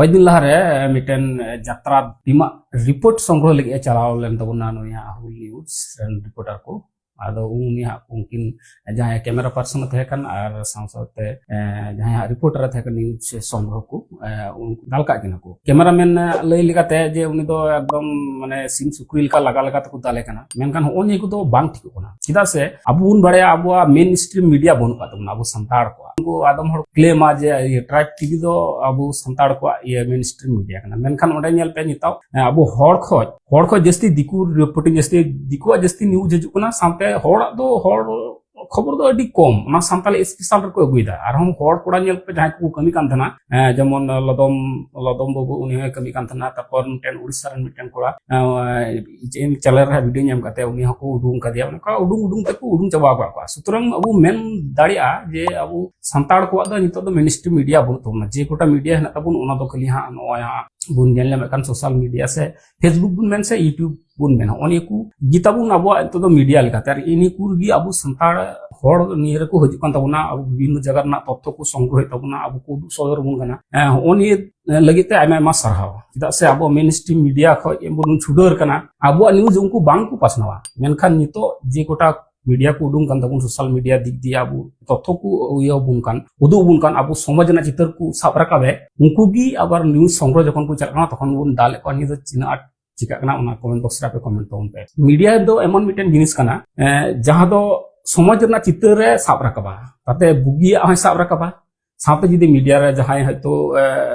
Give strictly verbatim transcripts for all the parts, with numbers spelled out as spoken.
ᱠᱚᱭᱮᱠ ᱫᱤᱱ ᱞᱟᱦᱟᱨᱮ ᱢᱤᱫᱴᱮᱱ ᱡᱟᱛᱨᱟ ᱴᱤᱢᱟᱜ ᱨᱤᱯᱳᱨᱴ ᱥᱚᱝᱜᱨᱚᱦᱚ ᱞᱟᱹᱜᱤᱫ ᱮ ᱪᱟᱞᱟᱣ ᱞᱮᱱ ᱛᱟᱵᱚᱱᱟ ᱱᱩᱭ ᱦᱟᱸᱜ ᱦᱩᱞ ᱱᱤᱭᱩᱡᱽ ᱨᱮᱱ ᱨᱤᱯᱳᱨᱴᱟᱨ ᱠᱚ᱾ ᱟᱫᱚ ᱩᱱᱤ ᱦᱟᱸᱜ ᱩᱱᱠᱤᱱ ᱡᱟᱦᱟᱸᱭ ᱠᱮᱢᱮᱨᱟ ᱯᱟᱨᱥᱚᱱ ᱮ ᱛᱟᱦᱮᱸ ᱠᱟᱱ ᱟᱨ ᱥᱟᱶ ᱥᱟᱶᱛᱮ, ᱮ, ᱡᱟᱦᱟᱸᱭ ᱦᱟᱸᱜ ᱨᱤᱯᱳᱨᱴᱟᱨ ᱮ ᱛᱟᱦᱮᱸ ᱠᱟᱱ ᱱᱤᱭᱩᱡᱽ ᱥᱚᱝᱜᱨᱚᱦᱚ ᱠᱚ, ᱮ, ᱩᱱᱠᱩ ᱫᱟᱞ ᱠᱟᱜ ᱠᱤᱱᱟ ᱠᱚ᱾ ᱠᱮᱢᱮᱨᱟᱢᱮᱱ ᱞᱟᱹᱭ ᱞᱮᱠᱟᱛᱮ ᱡᱮ ᱩᱱᱤ ᱫᱚ ᱮᱠᱫᱚᱢ ᱢᱟᱱᱮ ᱥᱤᱢ ᱥᱩᱠᱨᱤ ᱞᱮᱠᱟ ᱞᱟᱜᱟ ᱞᱟᱜᱟ ᱛᱮᱠᱚ ᱫᱟᱞᱮ ᱠᱟᱱᱟ᱾ ᱢᱮᱱᱠᱷᱟᱱ ᱦᱚᱸᱜᱼᱚ ᱱᱤᱭᱟᱹ ᱠᱚᱫᱚ ᱵᱟᱝ ᱴᱷᱤᱠᱚᱜ ᱠᱟᱱᱟ᱾ ᱪᱮᱫᱟᱜ ᱥᱮ ᱟᱵᱚ ᱵᱚᱱ ᱵᱟᱲᱟᱭᱟ ᱟᱵᱚᱣᱟᱜ ᱢᱮᱱ ᱥᱴᱨᱤᱢ ᱢᱤᱰᱤᱭᱟ ᱵᱟᱹᱱᱩᱜ ᱟᱠᱟᱫ ᱛᱟᱵᱚᱱᱟ ᱟᱵᱚ ᱥᱟᱱᱛᱟᱲ ᱠᱚᱣᱟᱜ᱾ ᱩᱱᱠᱩ ᱟᱫᱚᱢ ᱦᱚᱲ ᱠᱞᱮᱢᱟ ᱡᱮ ᱤᱭᱟᱹ ᱴᱨᱟᱭᱤᱵᱽ ᱴᱤᱵᱷᱤ ᱫᱚ ᱟᱵᱚ ᱥᱟᱱᱛᱟᱲ ᱠᱚᱣᱟᱜ ᱤᱭᱟᱹ ᱢᱮᱱ ᱥᱴᱨᱤᱢ ᱢᱤᱰᱤᱭᱟ ᱠᱟᱱᱟ᱾ ᱢᱮᱱᱠᱷᱟᱱ ᱚᱸᱰᱮ ᱧᱮᱞ ᱯᱮ ᱱᱤᱛᱚᱜ, ᱮ, ᱟᱵᱚ ᱦᱚᱲ ᱠᱷᱚᱡ, ᱦᱚᱲ ᱠᱷᱚᱡ ᱡᱟᱹᱥᱛᱤ ᱫᱤᱠᱩ ᱨᱤᱯᱳᱨᱴᱤᱝ, ᱡᱟᱹᱥᱛᱤ ᱫᱤᱠᱩᱣᱟᱜ ᱡᱟᱹᱥᱛᱤ ᱱᱤᱭᱩᱡᱽ ᱦᱤᱡᱩᱜ ᱠᱟᱱᱟ, ᱥᱟᱶᱛᱮ ᱦᱚᱲᱟᱜ ᱫᱚ ᱦᱚᱲ ᱠᱷᱚᱵᱚᱨ ᱫᱚ ᱟᱹᱰᱤ ᱠᱚᱢ ᱚᱱᱟ ᱥᱟᱱᱛᱟᱲ ᱥᱯᱮᱥᱟᱞ ᱨᱮᱠᱚ ᱟᱹᱜᱩᱭᱮᱫᱟ᱾ ᱟᱨᱦᱚᱸ ᱦᱚᱲ ᱠᱚᱲᱟ ᱧᱮᱞ ᱯᱮ ᱡᱟᱦᱟᱸᱭ ᱠᱚ ᱠᱟᱹᱢᱤ ᱠᱟᱱ ᱛᱟᱦᱮᱱᱟ, ᱮ, ᱡᱮᱢᱚᱱ ᱞᱚᱫᱚᱢ, ᱞᱚᱫᱚᱢ ᱵᱟᱹᱵᱩ ᱩᱱᱤ ᱦᱚᱸᱭ ᱠᱟᱹᱢᱤ ᱠᱟᱱ ᱛᱟᱦᱮᱱᱟ, ᱛᱟᱨᱯᱚᱨ ᱢᱤᱫᱴᱮᱱ ᱩᱲᱤᱥᱥᱟ ᱨᱮᱱ ᱢᱤᱫᱴᱮᱱ ᱠᱚᱲᱟ, ᱮ, ᱪᱮᱫ ᱪᱮᱱᱮᱞ ᱨᱮ ᱵᱷᱤᱰᱤᱭᱳ ᱧᱟᱢ ᱠᱟᱛᱮ ᱩᱱᱤ ᱦᱚᱸᱠᱚ ᱩᱰᱩᱝ ᱠᱟᱫᱮᱭᱟ᱾ ᱚᱱᱠᱟ ᱩᱰᱩᱝ ᱩᱰᱩᱝ ᱛᱮᱠᱚ ᱩᱰᱩᱝ ᱪᱟᱵᱟ ᱟᱠᱟᱫ ᱠᱚᱣᱟ᱾ ᱥᱩᱛᱚᱨᱟᱝ ᱟᱵᱚ ᱢᱮᱱ ᱫᱟᱲᱮᱭᱟᱜᱼᱟ ᱡᱮ ᱟᱵᱚ ᱥᱟᱱᱛᱟᱲ ᱠᱚᱣᱟᱜ ᱫᱚ ᱱᱤᱛᱚᱜ ᱫᱚ ᱢᱮᱱ ᱥᱴᱨᱤᱢ ᱢᱤᱰᱤᱭᱟ ᱵᱟᱹᱱᱩᱜ ᱛᱟᱵᱚᱱᱟ᱾ ᱡᱮ ᱠᱚᱴᱟ ᱢᱤᱰᱤᱭᱟ ᱦᱮᱱᱟᱜ ᱛᱟᱵᱚᱱ ᱚᱱᱟ ᱫᱚ ᱠᱷᱟᱹᱞᱤ ᱦᱟᱸᱜ ᱱᱚᱜᱼᱚᱭ ᱦᱟᱸᱜ ᱵᱚᱱ ᱧᱮᱞ ᱧᱟᱢᱮᱫ ᱠᱟᱱ ᱥᱳᱥᱟᱞ ᱢᱤᱰᱤᱭᱟ ᱥᱮ Facebook ᱵᱚᱱ ᱢᱮᱱ ᱥᱮ YouTube ᱵᱚᱱ ᱢᱮᱱᱟ, ᱱᱚᱜᱼᱚ ᱱᱤᱭᱟᱹ ᱠᱚ ᱜᱮᱛᱟᱵᱚᱱ ᱟᱵᱚᱣᱟᱜ ᱱᱤᱛᱚᱜ ᱫᱚ ᱢᱤᱰᱤᱭᱟ ᱞᱮᱠᱟᱛᱮ᱾ ᱟᱨ ᱤᱱᱟᱹ ᱠᱚ ᱨᱮᱜᱮ ᱟᱵᱚ ᱥᱟᱱᱛᱟᱲ ᱦᱚᱲ ᱱᱤᱭᱟᱹ ᱨᱮᱠᱚ ᱦᱤᱡᱩᱜ ᱠᱟᱱ ᱛᱟᱵᱚᱱᱟ, ᱟᱵᱚ ᱵᱤᱵᱷᱤᱱᱱᱚ ᱡᱟᱭᱜᱟ ᱨᱮᱱᱟᱜ ᱛᱚᱛᱛᱷᱚ ᱠᱚ ᱥᱚᱝᱜᱨᱚᱦᱚᱭᱮᱫ ᱛᱟᱵᱚᱱᱟ, ᱟᱵᱚ ᱠᱚ ᱩᱫᱩᱜ ᱥᱚᱫᱚᱨ ᱟᱵᱚᱱ ᱠᱟᱱᱟ᱾ ᱦᱮᱸ, ᱱᱚᱜᱼᱚ ᱱᱤᱭᱟᱹ ᱞᱟᱹᱜᱤᱫ ᱛᱮ ᱟᱭᱢᱟ ᱟᱭᱢᱟ ᱥᱟᱨᱦᱟᱣ᱾ ᱪᱮᱫᱟᱜ ᱥᱮ ᱟᱵᱚ ᱢᱮᱱ ᱥᱴᱨᱤᱢ ᱢᱤᱰᱤᱭᱟ ᱠᱷᱚᱡ ᱵᱚᱱ ᱪᱷᱩᱰᱟᱹᱨ ᱠᱟᱱᱟ, ᱟᱵᱚᱣᱟᱜ ᱱᱤᱭᱩᱡᱽ ᱩᱱᱠᱩ ᱵᱟᱝ ᱠᱚ ᱯᱟᱥᱱᱟᱣᱟ᱾ ᱢᱮᱱᱠᱷᱟᱱ ᱱᱤᱛᱚᱜ ᱡᱮ ᱠᱚᱴᱟ ᱢᱤᱰᱤᱭᱟ ᱠᱚ ᱩᱰᱩᱝ ᱠᱟᱱ ᱛᱟᱵᱚᱱ, ᱥᱳᱥᱟᱞ ᱢᱤᱰᱤᱭᱟ ᱫᱤᱠ ᱫᱤᱭᱮ ᱟᱵᱚ ᱛᱚᱛᱛᱷᱚ ᱠᱚ ᱤᱭᱟᱹ ᱟᱵᱚᱱ ᱠᱟᱱ, ᱩᱫᱩᱜ ᱟᱵᱚᱱ ᱠᱟᱱ, ᱟᱵᱚ ᱥᱚᱢᱟᱡᱽ ᱨᱮᱱᱟᱜ ᱪᱤᱛᱟᱹᱨ ᱠᱚ ᱥᱟᱵ ᱨᱟᱠᱟᱵᱮᱫ, ᱩᱱᱠᱩ ᱜᱮ ᱟᱵᱟᱨ ᱱᱤᱭᱩᱡᱽ ᱥᱚᱝᱜᱨᱚᱦᱚ ᱡᱚᱠᱷᱚᱱ ᱠᱚ ᱪᱟᱞᱟᱜ ᱠᱟᱱᱟ ᱛᱚᱠᱷᱚᱱ ᱵᱚᱱ ᱫᱟᱞᱮᱫ ᱠᱚᱣᱟ᱾ ᱱᱤᱭᱟᱹ ᱫᱚ ᱛᱤᱱᱟᱹᱜ ᱟᱸᱴ ᱪᱤᱠᱟᱹᱜ ᱠᱟᱱᱟ ᱚᱱᱟ ᱠᱚᱢᱮᱱᱴ ᱵᱚᱠᱥ ᱨᱮ ᱟᱯᱮ ᱠᱚᱢᱮᱱᱴ ᱛᱟᱵᱚᱱ ᱯᱮ᱾ ᱢᱤᱰᱤᱭᱟ ᱫᱚ ᱮᱢᱚᱱ ᱢᱤᱫᱴᱮᱱ ᱡᱤᱱᱤᱥ ᱠᱟᱱᱟ, ᱮ, ᱡᱟᱦᱟᱸ ᱫᱚ ᱥᱚᱢᱟᱡᱽ ᱨᱮᱱᱟᱜ ᱪᱤᱛᱟᱹᱨ ᱨᱮ ᱥᱟᱵ ᱨᱟᱠᱟᱵᱟ, ᱛᱟᱛᱮ ᱵᱩᱜᱤᱭᱟᱜ ᱦᱚᱸᱭ ᱥᱟᱵ ᱨᱟᱠᱟᱵᱟ᱾ ᱥᱟᱶᱛᱮ ᱡᱩᱫᱤ ᱢᱤᱰᱤᱭᱟ ᱨᱮ ᱡᱟᱦᱟᱸᱭ ᱦᱚᱭᱛᱳ, ᱮ,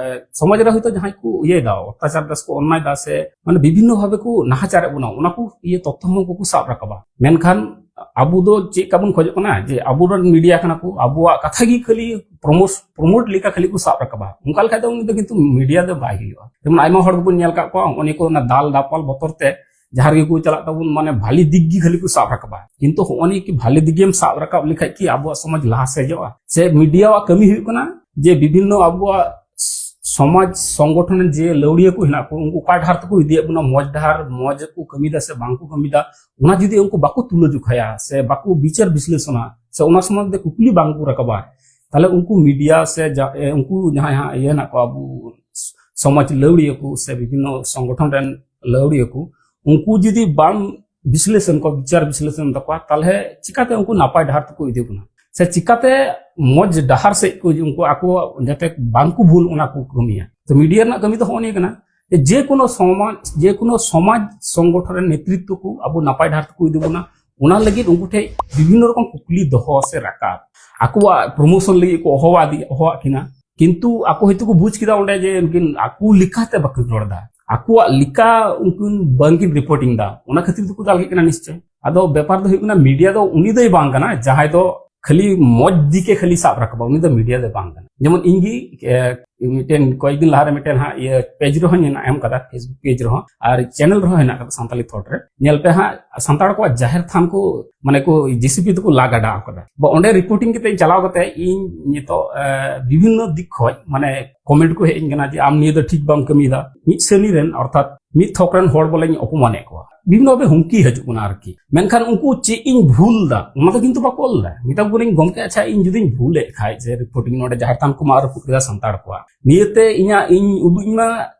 ᱥᱚᱢᱟᱡᱽ ᱨᱮ ᱦᱚᱭᱛᱳ ᱡᱟᱦᱟᱸᱭ ᱠᱚ ᱤᱭᱟᱹᱭᱮᱫᱟ, ᱚᱛᱛᱟᱪᱟᱨ ᱫᱟ ᱥᱮ ᱠᱚ ᱚᱱᱱᱟᱭ ᱫᱟ ᱥᱮ ᱢᱟᱱᱮ ᱵᱤᱵᱷᱤᱱᱱᱚ ᱵᱷᱟᱵᱮ ᱠᱚ ᱱᱟᱦᱟᱪᱟᱨᱮᱫ ᱵᱚᱱᱟ, ᱚᱱᱟ ᱠᱚ ᱤᱭᱟᱹ ᱛᱚᱛᱛᱷᱚ ᱦᱚᱸ ᱩᱱᱠᱩ ᱠᱚ ᱥᱟᱵ ᱨᱟᱠᱟᱵᱟ᱾ ᱢᱮᱱᱠᱷᱟᱱ ᱟᱵᱚ ᱫᱚ ᱪᱮᱫ ᱞᱮᱠᱟ ᱵᱚᱱ ᱠᱷᱚᱡᱚᱜ ᱠᱟᱱᱟ ᱡᱮ ᱟᱵᱚᱨᱮᱱ ᱢᱤᱰᱤᱭᱟ ᱠᱟᱱᱟ ᱠᱚ, ᱟᱵᱚᱣᱟᱜ ᱠᱟᱛᱷᱟ ᱜᱮ ᱠᱷᱟᱹᱞᱤ ᱯᱨᱚᱢᱳᱴ, ᱯᱨᱚᱢᱳᱴ ᱞᱮᱠᱟ ᱠᱷᱟᱹᱞᱤ ᱠᱚ ᱥᱟᱵ ᱨᱟᱠᱟᱵᱟ᱾ ᱚᱱᱠᱟ ᱞᱮᱠᱷᱟᱡ ᱫᱚ ᱩᱱᱤ ᱫᱚ ᱠᱤᱱᱛᱩ ᱢᱤᱰᱤᱭᱟ ᱫᱚ ᱵᱟᱭ ᱦᱩᱭᱩᱜᱼᱟ᱾ ᱡᱮᱢᱚᱱ ᱟᱭᱢᱟ ᱦᱚᱲ ᱜᱮᱵᱚᱱ ᱧᱮᱞ ᱟᱠᱟᱫ ᱠᱚᱣᱟ, ᱩᱱᱤ ᱠᱚ ᱚᱱᱟ ᱫᱟᱞ ᱫᱟᱯᱟᱞ ᱵᱚᱛᱚᱨ ᱛᱮ ᱡᱟᱦᱟᱸ ᱨᱮᱜᱮ ᱠᱚ ᱪᱟᱞᱟᱜ ᱛᱟᱵᱚᱱ, ᱢᱟᱱᱮ ᱵᱷᱟᱞᱤ ᱫᱤᱠ ᱜᱮ ᱠᱷᱟᱹᱞᱤ ᱠᱚ ᱥᱟᱵ ᱨᱟᱠᱟᱵᱟ᱾ ᱠᱤᱱᱛᱩ ᱦᱚᱸᱜᱼᱚ ᱱᱤᱭᱟᱹ ᱠᱤ ᱵᱷᱟᱞᱤ ᱫᱤᱠ ᱜᱮᱢ ᱥᱟᱵ ᱨᱟᱠᱟᱵ ᱞᱮᱠᱷᱟᱡ ᱠᱤ ᱟᱵᱚᱣᱟᱜ ᱥᱚᱢᱟᱡᱽ ᱞᱟᱦᱟ ᱥᱮᱡᱚᱜᱼᱟ? ᱥᱮ ᱢᱤᱰᱤᱭᱟᱣᱟᱜ ᱠᱟᱹᱢᱤ ᱦᱩᱭᱩᱜ ᱠᱟᱱᱟ ᱡᱮ ᱵᱤᱵᱷᱤᱱᱱᱚ ᱟᱵᱚᱣᱟᱜ ᱥᱚᱢᱟᱡᱽ ᱥᱚᱝᱜᱚᱴᱷᱚᱱ ᱨᱮᱱ ᱡᱮ ᱞᱟᱹᱣᱲᱤᱭᱟᱹ ᱠᱚ ᱦᱮᱱᱟᱜ ᱠᱚ, ᱩᱱᱠᱩ ᱚᱠᱟ ᱰᱟᱦᱟᱨ ᱛᱮᱠᱚ ᱤᱫᱤᱭᱮᱫ ᱵᱚᱱᱟ, ᱢᱚᱡᱽ ᱰᱟᱦᱟᱨ, ᱢᱚᱡᱽ ᱠᱚ ᱠᱟᱹᱢᱤᱭᱮᱫᱟ ᱥᱮ ᱵᱟᱝ ᱠᱚ ᱠᱟᱹᱢᱤᱭᱮᱫᱟ, ᱚᱱᱟ ᱡᱩᱫᱤ ᱩᱱᱠᱩ ᱵᱟᱠᱚ ᱛᱩᱞᱟᱹ ᱡᱚᱠᱷᱟᱭᱟ ᱥᱮ ᱵᱟᱠᱚ ᱵᱤᱪᱟᱹᱨ ᱵᱤᱥᱞᱮᱥᱚᱱᱟ ᱥᱮ ᱚᱱᱟ ᱥᱚᱢᱚᱭ ᱫᱚ ᱠᱩᱠᱞᱤ ᱵᱟᱝ ᱠᱚ ᱨᱟᱠᱟᱵᱟ, ᱛᱟᱦᱞᱮ ᱩᱱᱠᱩ ᱢᱤᱰᱤᱭᱟ ᱥᱮ ᱡᱟ-, ᱮ, ᱩᱱᱠᱩ ᱡᱟᱦᱟᱸᱭ ᱦᱟᱸᱜ ᱤᱭᱟᱹ ᱦᱮᱱᱟᱜ ᱠᱚᱣᱟ, ᱟᱵᱚ ᱥᱚᱢᱟᱡᱽ ᱞᱟᱹᱣᱲᱤᱭᱟᱹ ᱠᱚ ᱥᱮ ᱵᱤᱵᱷᱤᱱᱱᱚ ᱥᱚᱝᱜᱚᱴᱷᱚᱱ ᱨᱮᱱ ᱞᱟᱹᱣᱲᱤᱭᱟᱹ ᱠᱚ, ᱩᱱᱠᱩ ᱡᱩᱫᱤ ᱵᱟᱢ ᱵᱤᱥᱞᱮᱥᱚᱱ ᱠᱚ, ᱵᱤᱪᱟᱨ ᱵᱤᱥᱞᱮᱥᱚᱱ ᱛᱟᱠᱚᱣᱟ, ᱛᱟᱦᱚᱞᱮ ᱪᱤᱠᱟᱛᱮ ᱩᱱᱠᱩ ᱱᱟᱯᱟᱭ ᱰᱟᱦᱟᱨ ᱛᱮᱠᱚ ᱤᱫᱤ ᱵᱚᱱᱟ? ᱥᱮ ᱪᱤᱠᱟᱛᱮ ᱢᱚᱡᱽ ᱰᱟᱦᱟᱨ ᱥᱮᱫ ᱠᱚ, ᱩᱱᱠᱩ ᱟᱠᱚ ᱡᱟᱛᱮ ᱵᱟᱝᱠᱚ ᱵᱷᱩᱞ, ᱚᱱᱟ ᱠᱚ ᱠᱟᱹᱢᱤᱭᱟ? ᱛᱚ, ᱢᱤᱰᱤᱭᱟ ᱨᱮᱱᱟᱜ ᱠᱟᱹᱢᱤ ᱫᱚ ᱦᱚᱸᱜᱼᱚ ᱱᱤᱭᱟᱹ ᱠᱟᱱᱟ ᱡᱮ ᱡᱮᱠᱳᱱᱳ ᱥᱚᱢᱟᱡᱽ, ᱡᱮᱠᱳᱱᱳ ᱥᱚᱢᱟᱡᱽ ᱥᱚᱝᱜᱚᱴᱷᱚᱱ ᱨᱮᱱ ᱱᱮᱛᱨᱤᱛᱛᱚ ᱠᱚ ᱟᱵᱚ ᱱᱟᱯᱟᱭ ᱰᱟᱦᱟᱨ ᱛᱮᱠᱚ ᱤᱫᱤ ᱵᱚᱱᱟ, ᱚᱱᱟ ᱞᱟᱹᱜᱤᱫ ᱩᱱᱠᱩ ᱴᱷᱮᱱ ᱵᱤᱵᱷᱤᱱᱱᱚ ᱨᱚᱠᱚᱢ ᱠᱩᱠᱞᱤ ᱫᱚᱦᱚ ᱥᱮ ᱨᱟᱠᱟᱵ, ᱟᱠᱚᱣᱟᱜ ᱯᱨᱚᱢᱳᱥᱚᱱ ᱞᱟᱹᱜᱤᱫ ᱠᱚ ᱦᱚᱦᱚᱣᱟᱫ, ᱦᱚᱦᱚᱣᱟᱜ ᱠᱤᱱᱟ, ᱠᱤᱱᱛᱩ ᱟᱠᱚ ᱦᱚᱭᱛᱳ ᱠᱚ ᱵᱩᱡᱽ ᱠᱮᱫᱟ ᱚᱸᱰᱮ ᱡᱮ ᱩᱱᱠᱤᱱ ᱟᱠᱚ ᱞᱮᱠᱟᱛᱮ ᱵᱟᱹᱠᱤᱱ ᱨᱚᱲ ᱮᱫᱟ, ᱟᱠᱚᱣᱟᱜ ᱞᱮᱠᱟ ᱩᱱᱠᱤᱱ ᱵᱟᱝᱠᱤᱱ ᱨᱤᱯᱳᱨᱴᱤᱝ ᱮᱫᱟ, ᱚᱱᱟ ᱠᱷᱟᱹᱛᱤᱨ ᱛᱮᱠᱚ ᱫᱟᱞ ᱠᱮᱫ ᱠᱤᱱᱟ ᱱᱤᱥᱪᱚᱭ᱾ ᱟᱫᱚ ᱵᱮᱯᱟᱨ ᱫᱚ ᱦᱩᱭᱩᱜ ᱠᱟᱱᱟ, ᱢᱤᱰᱤᱭᱟ ᱫᱚ ᱩᱱᱤ ᱫᱚᱭ ᱵᱟᱝ ᱠᱟᱱᱟ ᱡᱟᱦᱟᱸᱭ ᱫᱚ ᱠᱷᱟᱹᱞᱤ ᱢᱚᱡᱽ ᱫᱤᱠᱮ ᱠᱷᱟᱹᱞᱤ ᱥᱟᱵ ᱨᱟᱠᱟᱵᱟ, ᱩᱱᱤ ᱫᱚ ᱢᱤᱰᱤᱭᱟ ᱫᱚ ᱵᱟᱝ ᱠᱟᱱᱟ᱾ ᱡᱮᱢᱚᱱ ᱤᱧ ᱜᱮ, ᱮ, ᱢᱤᱫᱴᱮᱱ ᱠᱚᱭᱮᱠ ᱫᱤᱱ ᱞᱟᱦᱟᱨᱮ ᱢᱤᱫᱴᱮᱱ ᱦᱟᱸᱜ ᱤᱭᱟᱹ ᱯᱮᱡᱽ ᱨᱮᱦᱚᱸᱧ ᱮᱢ ᱠᱟᱫᱟ, ᱯᱷᱮᱥᱵᱩᱠ ᱯᱮᱡᱽ ᱨᱮᱦᱚᱸ ᱟᱨ ᱪᱮᱱᱮᱞ ᱨᱮᱦᱚᱸ ᱦᱮᱱᱟᱜ ᱠᱟᱫᱟ, ᱥᱟᱱᱛᱟᱞᱤ ᱛᱷᱚᱴ ᱨᱮ᱾ ᱧᱮᱞ ᱯᱮ ᱦᱟᱸᱜ, ᱥᱟᱱᱛᱟᱲ ᱠᱚᱣᱟᱜ ᱡᱟᱦᱮᱨ ᱛᱷᱟᱱ ᱠᱚ, ᱢᱟᱱᱮ ᱠᱚ ᱡᱮᱥᱤᱯᱤ ᱛᱮᱠᱚ ᱞᱟ ᱜᱟᱰᱟ ᱟᱠᱟᱫᱟ᱾ ᱵᱟ, ᱚᱸᱰᱮ ᱨᱤᱯᱳᱨᱴᱤᱝ ᱠᱟᱛᱮ ᱤᱧ ᱪᱟᱞᱟᱣ ᱠᱟᱛᱮ ᱤᱧ ᱱᱤᱛᱚᱜ, ᱮ, ᱵᱤᱵᱷᱤᱱᱱᱚ ᱫᱤᱠ ᱠᱷᱚᱡ ᱢᱟᱱᱮ ᱠᱚᱢᱮᱱᱴ ᱠᱚ ᱦᱮᱡ ᱟᱹᱧ ᱠᱟᱱᱟ ᱡᱮ, "ᱟᱢ ᱱᱤᱭᱟᱹ ᱫᱚ ᱴᱷᱤᱠ ᱵᱟᱢ ᱠᱟᱹᱢᱤᱭᱮᱫᱟ᱾" ᱢᱤᱫ ᱥᱟᱹᱨᱤ ᱨᱮᱱ, ᱚᱨᱛᱷᱟᱛ ᱢᱤᱫ ᱛᱷᱚᱠ ᱨᱮᱱ ᱦᱚᱲ ᱵᱚᱞᱮᱧ ᱚᱯᱚᱢᱟᱱᱮᱫ ᱠᱚᱣᱟ, ᱵᱤᱵᱷᱤᱱᱱᱚ ᱵᱷᱟᱵᱮ ᱦᱩᱢᱠᱤ ᱦᱤᱡᱩᱜ ᱠᱟᱱᱟ ᱟᱨᱠᱤ᱾ ᱢᱮᱱᱠᱷᱟᱱ ᱩᱱᱠᱩ ᱪᱮᱫ ᱤᱧ ᱵᱷᱩᱞ ᱮᱫᱟ, ᱚᱱᱟ ᱫᱚ ᱠᱤᱱᱛᱩ ᱵᱟᱠᱚ ᱚᱞ ᱮᱫᱟ᱾ ᱢᱮᱛᱟ ᱠᱚ ᱠᱟᱹᱱᱟᱹᱧ, "ᱜᱚᱢᱠᱮ, ᱟᱪᱪᱷᱟ, ᱤᱧ ᱡᱩᱫᱤᱧ ᱵᱷᱩᱞᱮᱫ ᱠᱷᱟᱡ, ᱡᱮ ᱨᱤᱯᱳᱨᱴᱤᱝ ᱱᱚᱰᱮ ᱡᱟᱦᱮᱨ ᱛᱷᱟᱱ ᱠᱚ ᱢᱟᱜ ᱨᱟᱹᱯᱩᱫ ᱠᱮᱫᱟ ᱥᱟᱱᱛᱟᱲ ᱠᱚᱣᱟᱜ, ᱱᱤᱭᱟᱹᱛᱮ ᱤᱧᱟᱹᱜ, ᱤᱧ ᱩᱫᱩᱜ ᱤᱧ ᱢᱟ,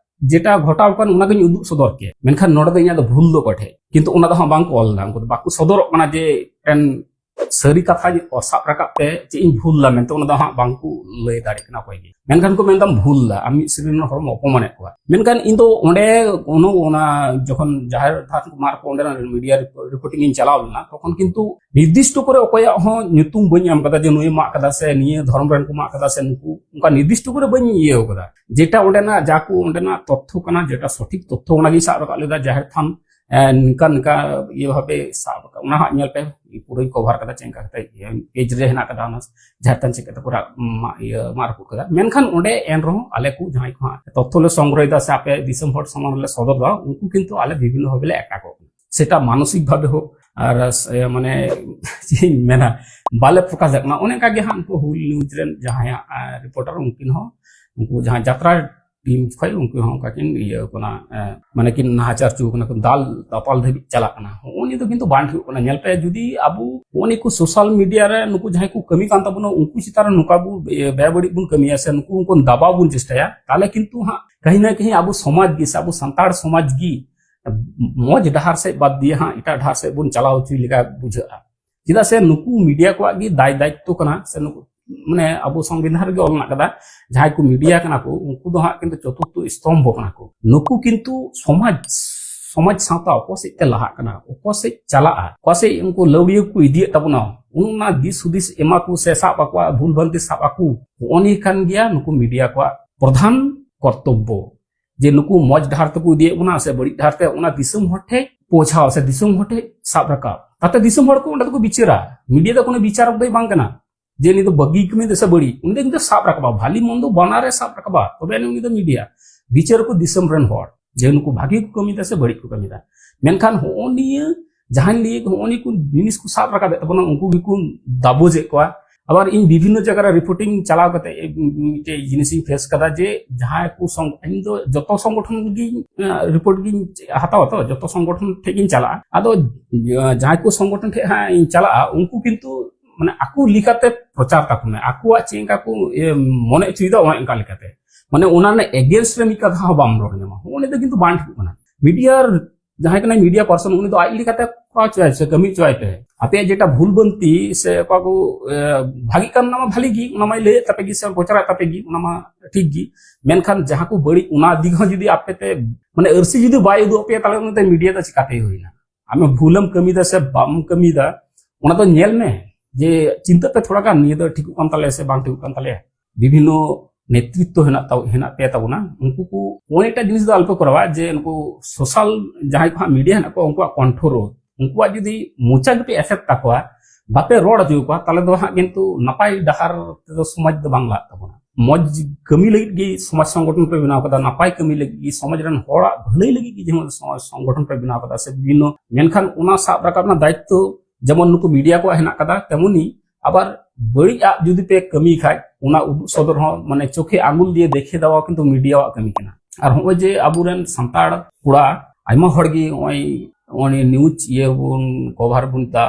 ᱡᱮᱴᱟ ᱜᱷᱚᱴᱟᱣ ᱠᱟᱱ ᱚᱱᱟᱜᱤᱧ ᱩᱫᱩᱜ ᱥᱚᱫᱚᱨ ᱠᱮᱭᱟ, ᱢᱮᱱᱠᱷᱟᱱ ᱱᱚᱰᱮ ᱫᱚ ᱤᱧᱟᱹᱜ ᱫᱚ ᱵᱷᱩᱞ ᱫᱚ ᱚᱠᱚᱭ ᱴᱷᱮᱡ?" ᱠᱤᱱᱛᱩ ᱚᱱᱟ ᱫᱚ ᱦᱟᱸᱜ ᱵᱟᱝᱠᱚ ᱚᱞ ᱮᱫᱟ, ᱩᱱᱠᱩ ᱫᱚ ᱵᱟᱠᱚ ᱥᱚᱫᱚᱨᱚᱜ ᱠᱟᱱᱟ ᱡᱮ ᱢᱤᱫᱴᱮᱱ ᱥᱟᱹᱨᱤ ᱠᱟᱛᱷᱟ ᱥᱟᱵ ᱨᱟᱠᱟᱵ ᱛᱮ ᱪᱮᱫ ᱤᱧ ᱵᱷᱩᱞ ᱮᱫᱟ ᱢᱮᱱᱛᱮ, ᱚᱱᱟ ᱫᱚ ᱦᱟᱸᱜ ᱵᱟᱝᱠᱚ ᱞᱟᱹᱭ ᱫᱟᱲᱮᱭᱟᱜ ᱠᱟᱱᱟ ᱚᱠᱚᱭ ᱜᱮ᱾ ᱢᱮᱱᱠᱷᱟᱱ ᱠᱚ ᱢᱮᱱᱫᱟ, "ᱵᱷᱩᱞ ᱮᱫᱟ, ᱟᱢ ᱢᱤᱫ ᱥᱟᱹᱨᱤ ᱨᱮᱱ ᱦᱚᱲᱢᱚ ᱚᱯᱚᱢᱟᱱᱮᱫ ᱠᱚᱣᱟ᱾" ᱢᱮᱱᱠᱷᱟᱱ ᱤᱧ ᱫᱚ ᱚᱸᱰᱮ ᱚᱱᱟ, ᱚᱱᱟ ᱡᱚᱠᱷᱚᱱ ᱡᱟᱦᱮᱨ ᱛᱷᱟᱱ ᱠᱚ ᱢᱟᱜ ᱨᱟᱹᱯᱩᱫ, ᱚᱸᱰᱮᱱᱟᱜ ᱢᱤᱰᱤᱭᱟ ᱨᱤᱯᱳᱨᱴᱤᱝ ᱤᱧ ᱪᱟᱞᱟᱣ ᱞᱮᱱᱟ, ᱛᱚᱠᱷᱚᱱ ᱠᱤᱱᱛᱩ ᱱᱤᱨᱫᱤᱥᱴᱚ ᱠᱚᱨᱮ ᱚᱠᱚᱭᱟᱜ ᱦᱚᱸ ᱧᱩᱛᱩᱢ ᱵᱟᱹᱧ ᱮᱢ ᱠᱟᱫᱟ ᱡᱮ ᱱᱩᱭᱮ ᱢᱟᱜ ᱠᱟᱫᱟ ᱥᱮ ᱱᱤᱭᱟᱹ ᱫᱷᱚᱨᱚᱢ ᱨᱮᱱ ᱠᱚ ᱢᱟᱜ ᱠᱟᱫᱟ ᱥᱮ ᱱᱩᱠᱩ, ᱚᱱᱠᱟ ᱱᱤᱨᱫᱤᱥᱴᱚ ᱠᱚᱨᱮ ᱵᱟᱹᱧ ᱤᱭᱟᱹ ᱠᱟᱫᱟ᱾ ᱡᱮᱴᱟ ᱚᱸᱰᱮᱱᱟᱜ, ᱡᱟ ᱠᱚ ᱚᱸᱰᱮᱱᱟᱜ ᱛᱚᱛᱛᱷᱚ ᱠᱟᱱᱟ, ᱡᱮᱴᱟ ᱥᱚᱴᱷᱤᱠ ᱛᱚᱛᱛᱷᱚ, ᱚᱱᱟᱜᱤᱧ ᱥᱟᱵ ᱨᱟᱠᱟᱵ ᱞᱮᱫᱟ᱾ ᱡᱟᱦᱮᱨ ᱛᱷᱟᱱ, ᱮ, ᱱᱤᱝᱠᱟ ᱱᱤᱝᱠᱟ ᱤᱭᱟᱹ ᱵᱷᱟᱵᱮ ᱥᱟᱵ ᱨᱟᱠᱟᱵ, ᱚᱱᱟ ᱦᱟᱸᱜ ᱧᱮᱞ ᱯᱮ, ᱯᱩᱨᱟᱹᱧ ᱠᱚᱵᱷᱟᱨ ᱠᱟᱫᱟ ᱪᱮᱫ ᱞᱮᱠᱟ ᱠᱟᱛᱮ ᱤᱭᱟᱹ ᱯᱮᱡᱽ ᱨᱮ ᱦᱮᱱᱟᱜ ᱠᱟᱫᱟ, ᱚᱱᱟ ᱡᱟᱦᱮᱨ ᱛᱷᱟᱱ ᱪᱮᱫ ᱠᱟᱛᱮ ᱠᱚ ᱨᱟᱜ, ᱢᱟ-, ᱤᱭᱟᱹ ᱢᱟᱜ ᱨᱟᱹᱯᱩᱫ ᱠᱟᱫᱟ᱾ ᱢᱮᱱᱠᱷᱟᱱ ᱚᱸᱰᱮ ᱮᱱ ᱨᱮᱦᱚᱸ ᱟᱞᱮ ᱠᱚ ᱡᱟᱦᱟᱸᱭ ᱠᱚ ᱦᱟᱸᱜ ᱛᱚᱛᱛᱷᱚ ᱞᱮ ᱥᱚᱝᱜᱨᱚᱦᱚᱭᱮᱫᱟ ᱥᱮ ᱟᱯᱮ ᱫᱤᱥᱚᱢ ᱦᱚᱲ ᱥᱟᱢᱟᱝ ᱨᱮᱞᱮ ᱥᱚᱫᱚᱨ ᱫᱟ, ᱩᱱᱠᱩ ᱠᱤᱱᱛᱩ ᱟᱞᱮ ᱵᱤᱵᱷᱤᱱᱱᱚ ᱵᱷᱟᱵᱮ ᱞᱮ ᱮᱴᱟᱜᱚᱜ ᱠᱟᱱᱟ᱾ ᱥᱮᱴᱟ ᱢᱟᱱᱚᱥᱤᱠ ᱵᱷᱟᱵᱮ ᱦᱳᱠ, ᱟᱨ ᱥᱮ, ᱢᱟᱱᱮ, ᱪᱮᱫ ᱤᱧ ᱢᱮᱱᱟ, ᱵᱟᱞᱮ ᱯᱨᱚᱠᱟᱥ ᱫᱟᱲᱮᱭᱟᱜ ᱠᱟᱱᱟ᱾ ᱚᱱᱮ ᱚᱱᱠᱟ ᱜᱮ ᱦᱟᱸᱜ ᱩᱱᱠᱩ ᱦᱩᱞ ᱱᱤᱭᱩᱡᱽ ᱨᱮᱱ ᱡᱟᱦᱟᱸᱭᱟᱜ, ᱟᱨ ᱨᱤᱯᱳᱨᱴᱟᱨ, ᱩᱱᱠᱤᱱ ᱦᱚᱸ, ᱩᱱᱠᱩ ᱡᱟᱦᱟᱸ ᱡᱟᱛᱨᱟ ᱴᱤᱢ ᱠᱷᱚᱱ ᱩᱱᱠᱩ ᱦᱚᱸ ᱚᱱᱠᱟ ᱠᱤᱱ ᱤᱭᱟᱹ ᱠᱟᱱᱟ, ᱮ, ᱢᱟᱱᱮ ᱠᱤᱱ ᱱᱟᱦᱟᱪᱟᱨ ᱦᱚᱪᱚ ᱠᱟᱱᱟ, ᱠᱤᱱ ᱫᱟᱞ ᱫᱟᱯᱟᱞ ᱫᱷᱟᱹᱵᱤᱡ ᱪᱟᱞᱟᱜ ᱠᱟᱱᱟ᱾ ᱦᱚᱸᱜᱼᱚ ᱱᱤᱭᱟᱹ ᱫᱚ ᱠᱤᱱᱛᱩ ᱵᱟᱝ ᱴᱷᱤᱠᱚᱜ ᱠᱟᱱᱟ᱾ ᱧᱮᱞ ᱯᱮ, ᱡᱩᱫᱤ ᱟᱵᱚ ᱦᱚᱸᱜᱼᱚ ᱱᱤᱭᱟᱹ ᱠᱚ ᱥᱳᱥᱟᱞ ᱢᱤᱰᱤᱭᱟ ᱨᱮ ᱱᱩᱠᱩ ᱡᱟᱦᱟᱸᱭ ᱠᱚ ᱠᱟᱹᱢᱤ ᱠᱟᱱ ᱛᱟᱵᱚᱱᱟ, ᱩᱱᱠᱩ ᱪᱮᱛᱟᱱ ᱨᱮ ᱱᱚᱝᱠᱟ ᱵᱚ ᱵᱮ-, ᱵᱮᱵᱟᱹᱲᱤᱡ ᱵᱚᱱ ᱠᱟᱹᱢᱤᱭᱟ ᱥᱮ ᱱᱩᱠᱩ ᱩᱱᱠᱩ ᱫᱟᱵᱟᱣ ᱵᱚᱱ ᱪᱮᱥᱴᱟᱭᱟ, ᱛᱟᱦᱚᱞᱮ ᱠᱤᱱᱛᱩ ᱦᱟᱸᱜ ᱠᱟᱹᱦᱤ ᱱᱟ ᱠᱟᱹᱦᱤ ᱟᱵᱚ ᱥᱚᱢᱟᱡᱽ ᱜᱮ ᱥᱮ ᱟᱵᱚ ᱥᱟᱱᱛᱟᱲ ᱥᱚᱢᱟᱡᱽ ᱜᱮ ᱢᱚᱡᱽ ᱰᱟᱦᱟᱨ ᱥᱮᱫ ᱵᱟᱫ ᱫᱤᱭᱮ ᱦᱟᱸᱜ ᱮᱴᱟᱜ ᱰᱟᱦᱟᱨ ᱥᱮᱫ ᱵᱚᱱ ᱪᱟᱞᱟᱣ ᱦᱚᱪᱚᱭ ᱞᱮᱠᱟ ᱵᱩᱡᱷᱟᱹᱜᱼᱟ᱾ ᱪᱮᱫᱟᱜ ᱥᱮ ᱱᱩᱠᱩ ᱢᱤᱰᱤᱭᱟ ᱠᱚᱣᱟᱜ ᱜᱮ ᱫᱟᱭ ᱫᱟᱭᱤᱛᱛᱚ ᱠᱟᱱᱟ, ᱥᱮ ᱱᱩᱠᱩ, ᱢᱟᱱᱮ, ᱟᱵᱚ ᱥᱚᱝᱵᱤᱫᱷᱟᱱ ᱨᱮᱜᱮ ᱚᱞ ᱢᱮᱱᱟᱜ ᱠᱟᱫᱟ, ᱡᱟᱦᱟᱸᱭ ᱠᱚ ᱢᱤᱰᱤᱭᱟ ᱠᱟᱱᱟ ᱠᱚ, ᱩᱱᱠᱩ ᱫᱚ ᱦᱟᱸᱜ ᱠᱤᱱᱛᱩ ᱪᱚᱛᱩᱨᱛᱷᱚ ᱥᱛᱚᱢᱵᱷᱚ ᱠᱟᱱᱟ ᱠᱚ᱾ ᱱᱩᱠᱩ ᱠᱤᱱᱛᱩ ᱥᱚᱢᱟᱡᱽ, ᱥᱚᱢᱟᱡᱽ ᱥᱟᱶᱛᱟ ᱚᱠᱚ ᱥᱮᱫ ᱛᱮ ᱞᱟᱦᱟᱜ ᱠᱟᱱᱟ, ᱚᱠᱚ ᱥᱮᱫ ᱪᱟᱞᱟᱜᱼᱟ, ᱚᱠᱟ ᱥᱮᱫ ᱩᱱᱠᱩ ᱞᱟᱹᱣᱲᱤᱭᱟᱹ ᱠᱚ ᱤᱫᱤᱭᱮᱫ ᱛᱟᱵᱚᱱᱟ, ᱚᱱᱟ ᱫᱤᱥ ᱦᱩᱫᱤᱥ ᱮᱢᱟ ᱠᱚ ᱥᱮ ᱥᱟᱵ ᱟᱠᱚᱣᱟ, ᱵᱷᱩᱞ ᱵᱷᱟᱱᱛᱤ ᱥᱟᱵ ᱟᱠᱚ, ᱦᱚᱸᱜᱼᱚ ᱱᱤᱭᱟᱹ ᱠᱟᱱ ᱜᱮᱭᱟ ᱱᱩᱠᱩ ᱢᱤᱰᱤᱭᱟ ᱠᱚᱣᱟᱜ ᱯᱨᱚᱫᱷᱟᱱ ᱠᱚᱨᱛᱚᱵᱵᱚ᱾ ᱡᱮ ᱱᱩᱠᱩ ᱢᱚᱡᱽ ᱰᱟᱦᱟᱨ ᱛᱮᱠᱚ ᱤᱫᱤᱭᱮᱫ ᱵᱚᱱᱟ ᱥᱮ ᱵᱟᱹᱲᱤᱡ ᱰᱟᱦᱟᱨ ᱛᱮ, ᱚᱱᱟ ᱫᱤᱥᱚᱢ ᱦᱚᱲ ᱴᱷᱮᱡ ᱯᱳᱣᱪᱷᱟᱣ ᱥᱮ ᱫᱤᱥᱚᱢ ᱦᱚᱲ ᱴᱷᱮᱡ ᱥᱟᱵ ᱨᱟᱠᱟᱵ᱾ ᱛᱟᱛᱮ ᱫᱤᱥᱚᱢ ᱦᱚᱲ ᱠᱚ ᱚᱸᱰᱮ ᱫᱚᱠᱚ ᱵᱤᱪᱟᱹᱨᱟ᱾ ᱢᱤᱰᱤᱭᱟ ᱫᱚ ᱠᱳᱱᱳ ᱵᱤᱪᱟᱨᱚᱠ ᱫᱚᱭ ᱵᱟᱝ ᱠᱟᱱᱟ ᱡᱮ ᱱᱩᱭ ᱫᱚ ᱵᱷᱟᱹᱜᱤ ᱠᱟᱹᱢᱤ ᱫᱟ ᱥᱮ ᱵᱟᱹᱲᱤᱡ᱾ ᱩᱱᱤ ᱫᱚ ᱠᱤᱱᱛᱩ ᱥᱟᱵ ᱨᱟᱠᱟᱵᱟ, ᱵᱷᱟᱞᱤ ᱢᱚᱱᱫᱚ ᱵᱟᱱᱟᱨᱮ ᱥᱟᱵ ᱨᱟᱠᱟᱵᱟ, ᱛᱚᱵᱮ ᱟᱹᱱᱤᱡ ᱩᱱᱤ ᱫᱚ ᱢᱤᱰᱤᱭᱟ᱾ ᱵᱤᱪᱟᱹᱨ ᱠᱚ ᱫᱤᱥᱚᱢ ᱨᱮᱱ ᱦᱚᱲ, ᱡᱮ ᱱᱩᱠᱩ ᱵᱷᱟᱹᱜᱤ ᱠᱚ ᱠᱟᱹᱢᱤ ᱫᱟ ᱥᱮ ᱵᱟᱹᱲᱤᱡ ᱠᱚ ᱠᱟᱹᱢᱤ ᱫᱟ᱾ ᱢᱮᱱᱠᱷᱟᱱ ᱦᱚᱸᱜᱼᱚ ᱱᱤᱭᱟᱹ ᱡᱟᱦᱟᱸᱧ ᱞᱟᱹᱭ, ᱦᱚᱸᱜᱼᱚ ᱱᱤᱭᱟᱹ ᱠᱚ ᱡᱤᱱᱤᱥ ᱠᱚ ᱥᱟᱵ ᱨᱟᱠᱟᱵᱮᱫ ᱛᱟᱵᱚᱱᱟ, ᱩᱱᱠᱩ ᱜᱮᱠᱚ ᱫᱟᱵᱚᱡᱮᱫ ᱠᱚᱣᱟ᱾ ᱟᱵᱟᱨ ᱤᱧ ᱵᱤᱵᱷᱤᱱᱱᱚ ᱡᱟᱭᱜᱟ ᱨᱮ ᱨᱤᱯᱳᱨᱴᱤᱝ ᱪᱟᱞᱟᱣ ᱠᱟᱛᱮ ᱢᱤᱫᱴᱮᱡ ᱡᱤᱱᱤᱥᱤᱧ ᱯᱷᱮᱥ ᱠᱟᱫᱟ ᱡᱮ ᱡᱟᱦᱟᱸᱭ ᱠᱚ ᱥᱚᱝ-, ᱤᱧ ᱫᱚ ᱡᱚᱛᱚ ᱥᱚᱝᱜᱚᱴᱷᱚᱱ ᱜᱮ ᱨᱤᱯᱳᱨᱴ ᱜᱤᱧ ᱦᱟᱛᱟᱣᱟ, ᱛᱚ ᱡᱚᱛᱚ ᱥᱚᱝᱜᱚᱴᱷᱚᱱ ᱴᱷᱮᱡ ᱜᱤᱧ ᱪᱟᱞᱟᱜᱼᱟ᱾ ᱟᱫᱚ ᱡᱟᱦᱟᱸᱭ ᱠᱚ ᱥᱚᱝᱜᱚᱴᱷᱚᱱ ᱴᱷᱮᱡ ᱦᱟᱸᱜ ᱤᱧ ᱪᱟᱞᱟᱜᱼᱟ, ᱩᱱᱠᱩ ᱠᱤᱱᱛᱩ ᱢᱟᱱᱮ ᱟᱠᱚ ᱞᱮᱠᱟᱛᱮ ᱯᱨᱚᱪᱟᱨ ᱛᱟᱠᱚ ᱢᱮ, ᱟᱠᱚᱣᱟᱜ ᱪᱮᱫ ᱞᱮᱠᱟ ᱠᱚ, ᱤᱭᱟᱹ, ᱢᱚᱱᱮ ᱦᱚᱪᱚᱭᱮᱫᱟ ᱚᱱᱮ ᱚᱱᱠᱟ ᱞᱮᱠᱟᱛᱮ, ᱢᱟᱱᱮ ᱚᱱᱟ ᱨᱮᱱᱟᱜ ᱮᱜᱮᱱᱥᱴ ᱨᱮ ᱢᱤᱫ ᱠᱟᱛᱷᱟ ᱦᱚᱸ ᱵᱟᱢ ᱨᱚᱲ ᱧᱟᱢᱟ᱾ ᱦᱚᱸᱜᱼᱚ ᱱᱤᱭᱟᱹ ᱫᱚ ᱠᱤᱱᱛᱩ ᱵᱟᱝ ᱴᱷᱤᱠᱚᱜ ᱠᱟᱱᱟ᱾ ᱢᱤᱰᱤᱭᱟ ᱡᱟᱦᱟᱸᱭ ᱠᱟᱱᱟᱭ ᱢᱤᱰᱤᱭᱟ ᱯᱟᱨᱥᱚᱱ, ᱩᱱᱤ ᱫᱚ ᱟᱡ ᱞᱮᱠᱟᱛᱮ ᱠᱚᱨᱟᱣ ᱦᱚᱪᱚᱭᱟᱭ ᱥᱮ ᱠᱟᱹᱢᱤ ᱦᱚᱪᱚᱭᱟᱭ ᱯᱮ᱾ ᱟᱯᱮᱭᱟᱜ ᱡᱮᱴᱟ ᱵᱷᱩᱞ ᱵᱷᱟᱱᱛᱤ ᱥᱮ ᱚᱠᱟ ᱠᱚ, ᱮ, ᱵᱷᱟᱜᱤ ᱠᱟᱱ, ᱚᱱᱟ ᱢᱟ ᱵᱷᱟᱞᱤ ᱜᱮ, ᱚᱱᱟ ᱢᱟᱭ ᱞᱟᱹᱭᱮᱫ ᱛᱟᱯᱮ ᱜᱮ ᱥᱮ ᱯᱨᱚᱪᱟᱨᱮᱫ ᱛᱟᱯᱮ ᱜᱮ, ᱚᱱᱟ ᱢᱟ ᱴᱷᱤᱠ ᱜᱮ᱾ ᱢᱮᱱᱠᱷᱟᱱ ᱡᱟᱦᱟᱸ ᱠᱚ ᱵᱟᱹᱲᱤᱡ, ᱚᱱᱟ ᱫᱤᱠ ᱦᱚᱸ ᱡᱩᱫᱤ ᱟᱯᱮ ᱛᱮ, ᱢᱟᱱᱮ, ᱟᱹᱨᱥᱤ ᱡᱩᱫᱤ ᱵᱟᱭ ᱩᱫᱩᱜ ᱟᱯᱮᱭᱟ, ᱛᱟᱦᱚᱞᱮ ᱩᱱᱤ ᱫᱚ ᱢᱤᱰᱤᱭᱟ ᱫᱚ ᱪᱤᱠᱟᱛᱮᱭ ᱦᱩᱭᱱᱟ? ᱟᱢᱮ ᱵᱷᱩᱞᱮᱢ ᱠᱟᱹᱢᱤᱭᱮᱫᱟ ᱥᱮ ᱵᱟᱢ ᱠᱟᱹᱢᱤᱭᱮᱫᱟ, ᱚᱱᱟ ᱫᱚ ᱧᱮᱞ ᱢᱮ, ᱡᱮ ᱪᱤᱱᱛᱟᱹᱜ ᱯᱮ ᱛᱷᱚᱲᱟ ᱜᱟᱱ, ᱱᱤᱭᱟᱹ ᱫᱚ ᱴᱷᱤᱠᱚᱜ ᱠᱟᱱ ᱛᱟᱞᱮᱭᱟ ᱥᱮ ᱵᱟᱝ ᱴᱷᱤᱠᱚᱜ ᱠᱟᱱ ᱛᱟᱞᱮᱭᱟ᱾ ᱵᱤᱵᱷᱤᱱᱱᱚ ᱱᱮᱛᱨᱤᱛᱛᱚ ᱦᱮᱱᱟᱜ ᱛᱟᱵ-, ᱦᱮᱱᱟᱜ ᱯᱮ ᱛᱟᱵᱚᱱᱟ, ᱩᱱᱠᱩ ᱠᱚ ᱚᱱᱮᱠᱴᱟ ᱡᱤᱱᱤᱥ ᱫᱚ ᱟᱞᱚᱯᱮ ᱠᱚᱨᱟᱣᱟ ᱡᱮ ᱩᱱᱠᱩ ᱥᱳᱥᱟᱞ ᱡᱟᱦᱟᱸᱭ ᱠᱚ ᱦᱟᱸᱜ ᱢᱤᱰᱤᱭᱟ ᱦᱮᱱᱟᱜ ᱠᱚᱣᱟ, ᱩᱱᱠᱩᱣᱟᱜ ᱠᱚᱱᱴᱷᱳᱞ, ᱩᱱᱠᱩᱣᱟᱜ ᱡᱩᱫᱤ ᱢᱚᱪᱟ ᱜᱮᱯᱮ ᱮᱥᱮᱫ ᱛᱟᱠᱚᱣᱟ, ᱵᱟᱯᱮ ᱨᱚᱲ ᱦᱚᱪᱚ ᱠᱚᱣᱟ, ᱛᱟᱦᱚᱞᱮ ᱫᱚ ᱦᱟᱸᱜ ᱠᱤᱱᱛᱩ ᱱᱟᱯᱟᱭ ᱰᱟᱦᱟᱨ ᱛᱮᱫᱚ ᱥᱚᱢᱟᱡᱽ ᱫᱚ ᱵᱟᱝ ᱞᱟᱦᱟᱜ ᱛᱟᱵᱚᱱᱟ᱾ ᱢᱚᱡᱽ ᱠᱟᱹᱢᱤ ᱞᱟᱹᱜᱤᱫ ᱜᱮ ᱥᱚᱢᱟᱡᱽ ᱥᱚᱝᱜᱚᱴᱷᱚᱱ ᱯᱮ ᱵᱮᱱᱟᱣ ᱠᱟᱫᱟ, ᱱᱟᱯᱟᱭ ᱠᱟᱹᱢᱤ ᱞᱟᱹᱜᱤᱫ ᱜᱮ, ᱥᱚᱢᱟᱡᱽ ᱨᱮᱱ ᱦᱚᱲᱟᱜ ᱵᱷᱟᱹᱞᱟᱹᱭ ᱞᱟᱹᱜᱤᱫ ᱜᱮ ᱡᱮᱢᱚᱱ ᱥᱚᱢᱟᱡᱽ ᱥᱚᱝᱜᱚᱴᱷᱚᱱ ᱯᱮ ᱵᱮᱱᱟᱣ ᱠᱟᱫᱟ ᱥᱮ ᱵᱤᱵᱷᱤᱱᱱᱚ, ᱢᱮᱱᱠᱷᱟᱱ ᱚᱱᱟ ᱥᱟᱵ ᱨᱟᱠᱟᱵ ᱨᱮᱱᱟᱜ ᱫᱟᱭᱤᱛᱛᱚ ᱡᱮᱢᱚᱱ ᱱᱩᱠᱩ ᱢᱤᱰᱤᱭᱟ ᱠᱚᱣᱟᱜ ᱦᱮᱱᱟᱜ ᱠᱟᱫᱟ, ᱛᱮᱢᱚᱱᱤ ᱟᱵᱟᱨ ᱵᱟᱹᱲᱤᱡ ᱟᱜ ᱡᱩᱫᱤ ᱯᱮ ᱠᱟᱹᱢᱤ ᱠᱷᱟᱡ, ᱚᱱᱟ ᱩᱫᱩᱜ ᱥᱚᱫᱚᱨ ᱦᱚᱸ ᱢᱟᱱᱮ ᱪᱳᱠᱷᱮ ᱟᱝᱜᱩᱞ ᱫᱤᱭᱮ ᱫᱮᱠᱷᱮ ᱫᱟᱣᱟ ᱠᱤᱱᱛᱩ ᱢᱤᱰᱤᱭᱟᱣᱟᱜ ᱠᱟᱹᱢᱤ ᱠᱟᱱᱟ᱾ ᱟᱨ ᱦᱚᱸᱜᱼᱚᱭ ᱡᱮ ᱟᱵᱚᱨᱮᱱ ᱥᱟᱱᱛᱟᱲ ᱠᱚᱲᱟ ᱟᱭᱢᱟ ᱦᱚᱲ ᱜᱮ ᱱᱚᱜᱼᱚᱭ, ᱱᱚᱜᱼᱚᱭ ᱱᱤᱭᱩᱡᱽ ᱤᱭᱟᱹ ᱵᱚᱱ ᱠᱚᱵᱷᱟᱨ ᱵᱚᱱ ᱫᱟ,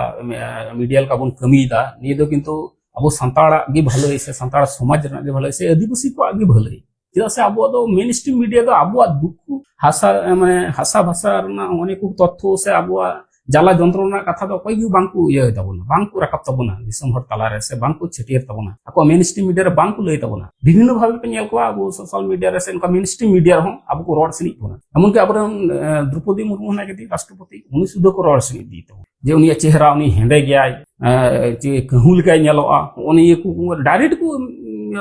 ᱢᱤᱰᱤᱭᱟ ᱞᱮᱠᱟ ᱵᱚᱱ ᱠᱟᱹᱢᱤᱭᱮᱫᱟ, ᱱᱤᱭᱟᱹ ᱫᱚ ᱠᱤᱱᱛᱩ ᱟᱵᱚ ᱥᱟᱱᱛᱟᱲᱟᱜ ᱜᱮ ᱵᱷᱟᱹᱞᱟᱹᱭ ᱥᱮ ᱥᱟᱱᱛᱟᱲ ᱥᱚᱢᱟᱡᱽ ᱨᱮᱱᱟᱜ ᱜᱮ ᱵᱷᱟᱹᱞᱟᱹᱭ ᱥᱮ ᱟᱹᱫᱤᱵᱟᱹᱥᱤ ᱠᱚᱣᱟᱜ ᱜᱮ ᱵᱷᱟᱹᱞᱟᱹᱭ᱾ ᱪᱮᱫᱟᱜ ᱥᱮ ᱟᱵᱚᱣᱟᱜ ᱫᱚ ᱢᱮᱱ ᱥᱴᱨᱤᱢ ᱢᱤᱰᱤᱭᱟ ᱫᱚ ᱟᱵᱚᱣᱟᱜ ᱫᱩᱠ ᱦᱟᱥᱟ, ᱢᱟᱱᱮ ᱦᱟᱥᱟ ᱵᱷᱟᱥᱟ ᱨᱮᱱᱟᱜ ᱚᱱᱮᱠ ᱛᱚᱛᱛᱷᱚ ᱥᱮ ᱟᱵᱚᱣᱟᱜ ᱡᱟᱞᱟ ᱡᱚᱱᱛᱨᱚ ᱨᱮᱱᱟᱜ ᱠᱟᱛᱷᱟ ᱫᱚ ᱚᱠᱚᱭ ᱜᱮ ᱵᱟᱝ ᱠᱚ ᱤᱭᱟᱹᱭ ᱛᱟᱵᱚᱱᱟ, ᱵᱟᱝ ᱠᱚ ᱨᱟᱠᱟᱵ ᱛᱟᱵᱚᱱᱟ ᱫᱤᱥᱚᱢ ᱦᱚᱲ ᱛᱟᱞᱟᱨᱮ, ᱥᱮ ᱵᱟᱝ ᱠᱚ ᱪᱷᱟᱹᱴᱭᱟᱹᱨ ᱛᱟᱵᱚᱱᱟ, ᱟᱠᱚᱣᱟᱜ ᱢᱮᱱ ᱥᱴᱨᱤᱢ ᱢᱤᱰᱤᱭᱟ ᱨᱮ ᱵᱟᱝ ᱠᱚ ᱞᱟᱹᱭ ᱛᱟᱵᱚᱱᱟ᱾ ᱵᱤᱵᱷᱤᱱᱱᱚ ᱵᱷᱟᱵᱮ ᱯᱮ ᱧᱮᱞ ᱠᱚᱣᱟ ᱟᱵᱚ ᱥᱳᱥᱟᱞ ᱢᱤᱰᱤᱭᱟ ᱨᱮ ᱥᱮ ᱚᱱᱠᱟ ᱢᱮᱱ ᱥᱴᱨᱤᱢ ᱢᱤᱰᱤᱭᱟ ᱨᱮᱦᱚᱸ ᱟᱵᱚ ᱠᱚ ᱨᱚᱲ ᱥᱟᱹᱱᱤᱡ ᱵᱚᱱᱟ᱾ ᱮᱢᱚᱱᱠᱤ ᱟᱵᱚᱨᱮᱱ, ᱮ, ᱫᱨᱚᱯᱚᱫᱤ ᱢᱩᱨᱢᱩ ᱦᱮᱱᱟᱭ ᱠᱟᱫᱮ ᱨᱟᱥᱴᱨᱚᱯᱚᱛᱤ, ᱩᱱᱤ ᱥᱩᱫᱷᱟᱹ ᱠᱚ ᱨᱚᱲ ᱥᱟᱹᱱᱤᱡ ᱤᱫᱤᱭ ᱛᱟᱵᱚᱱᱟ ᱡᱮ ᱩᱱᱤᱭᱟᱜ ᱪᱮᱦᱨᱟ, ᱩᱱᱤ ᱦᱮᱸᱫᱮ ᱜᱮᱭᱟᱭ, ᱮ, ᱪᱮ ᱠᱟᱹᱦᱩ ᱞᱮᱠᱟᱭ ᱧᱮᱞᱚᱜᱼᱟ, ᱱᱚᱜᱼᱚ ᱱᱤᱭᱟᱹ ᱠᱚ ᱰᱟᱭᱨᱮᱠᱴ ᱠᱚ, ᱩᱢ,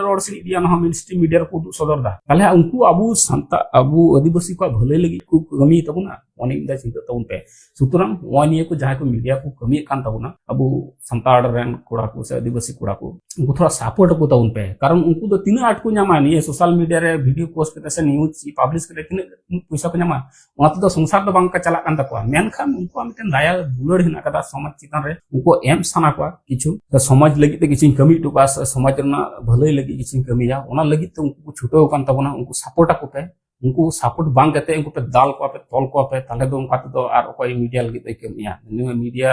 ᱨᱚᱲ ᱥᱟᱹᱱᱤᱡ ᱤᱫᱤᱭᱟ, ᱚᱱᱟ ᱦᱚᱸ ᱢᱮᱱ ᱥᱴᱨᱤᱢ ᱢᱤᱰᱤᱭᱟ ᱨᱮᱠᱚ ᱩᱫᱩᱜ ᱥᱚᱫᱚᱨ ᱫᱟ᱾ ᱛᱟᱦᱞᱮ ᱩᱱᱠᱩ ᱟᱵᱚ ᱥᱟᱱᱛᱟᱲ, ᱟᱵᱚ ᱟᱹᱫᱤᱵᱟᱹᱥᱤ ᱠᱚᱣᱟᱜ ᱵᱷᱟᱹᱞᱟᱹᱭ ᱞᱟᱹᱜᱤᱫ ᱠᱚ ᱠᱟᱹᱢᱤᱭ ᱛᱟᱵᱚᱱᱟ, ᱚᱱᱮ ᱚᱱᱠᱟ ᱪᱤᱱᱛᱟᱹ ᱛᱟᱵᱚᱱ ᱯᱮ᱾ ᱥᱩᱛᱚᱨᱟᱝ ᱱᱚᱜᱼᱚᱭ ᱱᱤᱭᱟᱹ ᱠᱚ ᱡᱟᱦᱟᱸᱭ ᱠᱚ ᱢᱤᱰᱤᱭᱟ ᱠᱚ ᱠᱟᱹᱢᱤᱭᱮᱫ ᱠᱟᱱ ᱛᱟᱵᱚᱱᱟ, ᱟᱵᱚ ᱥᱟᱱᱛᱟᱲ ᱨᱮᱱ ᱠᱚᱲᱟ ᱠᱚ ᱥᱮ ᱟᱹᱫᱤᱵᱟᱹᱥᱤ ᱠᱚᱲᱟ ᱠᱚ, ᱩᱱᱠᱩ ᱛᱷᱚᱲᱟ ᱥᱟᱯᱳᱨᱴ ᱟᱠᱚ ᱛᱟᱵᱚᱱ ᱯᱮ᱾ ᱠᱟᱨᱚᱱ ᱩᱱᱠᱩ ᱫᱚ ᱛᱤᱱᱟᱹᱜ ᱟᱸᱴ ᱠᱚ ᱧᱟᱢᱟ ᱱᱤᱭᱟᱹ ᱥᱳᱥᱟᱞ ᱢᱤᱰᱤᱭᱟ ᱨᱮ ᱵᱷᱤᱰᱤᱭᱳ ᱯᱳᱥᱴ ᱠᱟᱛᱮ ᱥᱮ ᱱᱤᱭᱩᱡᱽ ᱯᱟᱵᱽᱞᱤᱥ ᱠᱟᱛᱮ, ᱛᱤᱱᱟᱹᱜ ᱯᱚᱭᱥᱟ ᱠᱚ ᱧᱟᱢᱟ? ᱚᱱᱟ ᱛᱮᱫᱚ ᱥᱚᱝᱥᱟᱨ ᱫᱚ ᱵᱟᱝ ᱠᱚ ᱪᱟᱞᱟᱜ ᱠᱟᱱ ᱛᱟᱠᱚᱣᱟ᱾ ᱢᱮᱱᱠᱷᱟᱱ ᱩᱱᱠᱩᱣᱟᱜ ᱢᱤᱫᱴᱮᱱ ᱫᱟᱭᱟ ᱫᱩᱞᱟᱹᱲ ᱦᱮᱱᱟᱜ ᱟᱠᱟᱫᱟ ᱥᱚᱢᱟᱡᱽ ᱪᱮᱛᱟᱱ ᱨᱮ, ᱩᱱᱠᱩ ᱮᱢ ᱥᱟᱱᱟ ᱠᱚᱣᱟ ᱠᱤᱪᱷᱩ, ᱥᱮ ᱥᱚᱢᱟᱡᱽ ᱞᱟᱹᱜᱤᱫ ᱛᱮ ᱠᱤᱪᱷᱩᱧ ᱠᱟᱹᱢᱤ ᱦᱚᱴᱚ ᱠᱟᱜᱼᱟ ᱥᱮ ᱥᱚᱢᱟᱡᱽ ᱨᱮᱱᱟᱜ ᱵᱷᱟᱹᱞᱟᱹᱭ ᱞᱟᱹᱜᱤᱫ ᱠᱤᱪᱷᱩᱧ ᱠᱟᱹᱢᱤᱭᱟ, ᱚᱱᱟ ᱞᱟᱹᱜᱤᱫ ᱛᱮ ᱩᱱᱠᱩ ᱠᱚ ᱪᱷᱩᱴᱟᱹᱣ ᱟᱠᱟᱱ ᱛᱟᱵᱚᱱᱟ᱾ ᱩᱱᱠᱩ ᱥᱟᱯᱳᱨᱴ ᱟᱠᱚ ᱯᱮ᱾ ᱩᱱᱠᱩ ᱥᱟᱯᱳᱨᱴ ᱵᱟᱝ ᱠᱟᱛᱮ ᱩᱱᱠᱩ ᱯᱮ ᱫᱟᱞ ᱠᱚᱣᱟ ᱯᱮ, ᱛᱚᱞ ᱠᱚᱣᱟ ᱯᱮ, ᱛᱟᱦᱞᱮ ᱫᱚ ᱚᱱᱠᱟ ᱛᱮᱫᱚ ᱟᱨ ᱚᱠᱚᱭ ᱢᱤᱰᱤᱭᱟ ᱞᱟᱹᱜᱤᱫ ᱫᱚᱭ ᱠᱟᱹᱢᱤᱭᱟ? ᱱᱤᱭᱟᱹ ᱢᱤᱰᱤᱭᱟ